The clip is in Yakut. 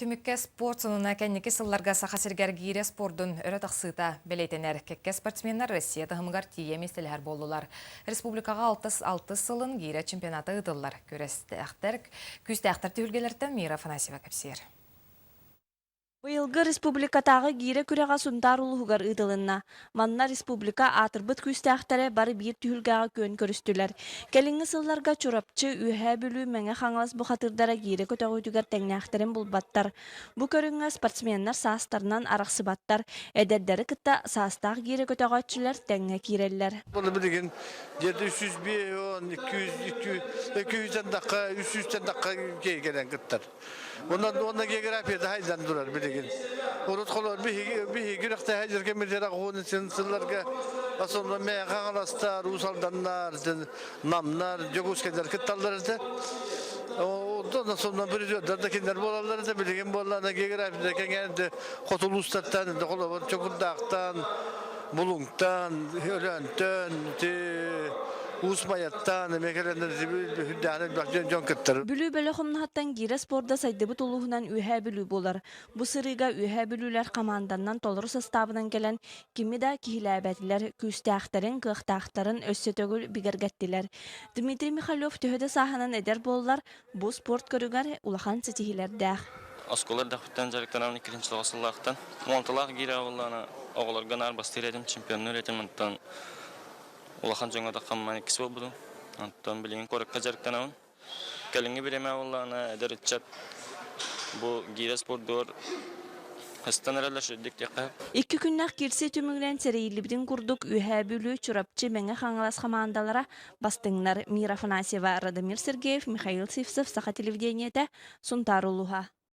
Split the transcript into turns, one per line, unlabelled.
Түмүккэ спорт сонуна кэнники сылларга Саха сиригэр гиирэ спордун өрө тахсыыта бэлиэтэнэр. Кэккэ спортсменнар Россия таһымыгар тиийэ миэстэлэһэр буоллулар. Республикаҕа алтыс алтыс сылын гиирэ чемпионата ыытыллар. Күрэстээхтэр, күүстээхтэр түһүлгэлэртэн Мира Афанасьева кэпсиир.
Быйылгы республикатааҕы гиирэ күрэҕэ Сунтаар улууһугар ыытылынна. Манна республика аатырбыт күүстээхтэрэ бары биир түһүлгэҕэ күөн көрүстүлэр. Кэлиҥҥи сылларга Чурапчы, Үөһээ Бүлүү, Мэҥэ Хаҥалас бухатыырдара гиирэ көтөҕүүтүгэр тэҥнээхтэрин булбаттар. Бу көрүҥҥэ спортсменнар саастарынан арахсыбаттар, эдэрдэри кытта саастаах гиирэ көтөҕөөччүлэр тэҥҥэ киирэллэр.
Буну билигин где-то 305, 200, 200 тахха, 300 тахха кэлэн кыттар. Онон уонна географията хайдан турар билигин. Урут холор биһиги биһиги күрэхтэһэ дьэргэммитигэр аҕуһун син сылларга основном Мэйэ Хаҥаластар, Уус Алданнар, Намнар, Дьокуускайдар кытталлар этэ. Онтон основном призердар да кинилэр буолаллар этэ. Билигин буоллаана географията кэҥээн хоту улуустартан, холобур Чокурдаахтан, Булуҥтан, Өлөөнтөн, Уус Майаттан эмиэ кэлэннэр үрдээҕин элбэх дьон дьон кыттар.
Бүлүү бөлөх умнаһыттан гиирэ спорда сайдыбыт улууһунан Үөһээ Бүлүү буолар. Бу сырыыга Үөһээ Бүлүүлэр хамаанданнан толору састаабынан кэлэн кими да киһилээбэтилэр, күүстээхтэрин, кыахтаахтарын өссө төгүл бигэргэттилэр. Дмитрий Михалев төһө да сааһынан эдэр буоллар, бу спорт көрүҥэр улахан ситиһиилэрдээх.
Оскуола эрдэхпиттэн дьарыктанабын иккитинчи тоҕус сыллаахтан. Уонталаах гиирэ буоллаҕына оҕолорго наар бастыыр этим, чемпионнуур этим, онтон улахан дьоҥҥо таххаммын иккис буолбутум. Онтон билигин куоракка дьарыктанабын. Кэлиҥҥи бириэмэ буоллаҕына эдэр ыччат бу гиирэ спордугар Хастан эрэллэр сүрдүк диэххэ.
Икки күннээх киирсии түмүгүнэн сэрэйиллибитин курдук Үөһээ Бүлүү, Чурапчы, Мэҥэ Хаҥалас хамаандалара бастыҥнар Мира Афанасьева, Радомир Сергеев, Михаил Сивцев, Саха телевидениетэ, Сунтаар улууһа.